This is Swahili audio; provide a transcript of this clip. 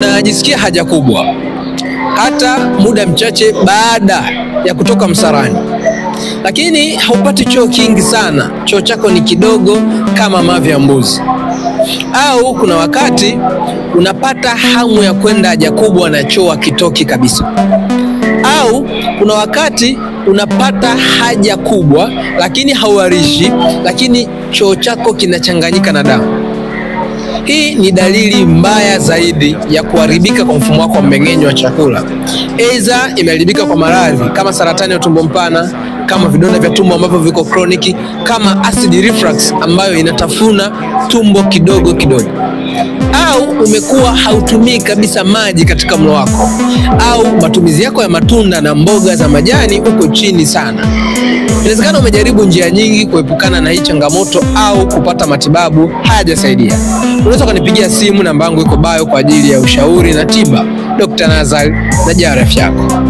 Unajisikia haja kubwa hata muda mchache baada ya kutoka msalani, lakini haupati choo kingi sana, choo chako ni kidogo kama mavi ya mbuzi. Au kuna wakati unapata hamu ya kwenda haja kubwa na choo hakitoki kabisa. Au kuna wakati unapata haja kubwa lakini hauharishi, lakini choo chako kinachanganyika na damu. Hii ni dalili mbaya zaidi ya kuharibika kwa mfumo wako wa mmeng'enyo wa chakula. Aidha imeharibika kwa maradhi kama saratani ya utumbo mpana, kama vidonda vya tumbo ambavyo viko kroniki, kama acid reflux ambayo inatafuna tumbo kidogo kidogo, au umekuwa hautumii kabisa maji katika mlo wako, au matumizi yako ya matunda na mboga za majani uko chini sana. Inawezekana umejaribu njia nyingi kuepukana na hii changamoto au kupata matibabu hayajasaidia. Unaweza ukanipigia simu, namba yangu iko bio, kwa ajili ya ushauri na tiba. Dr. Nazal na afya yako.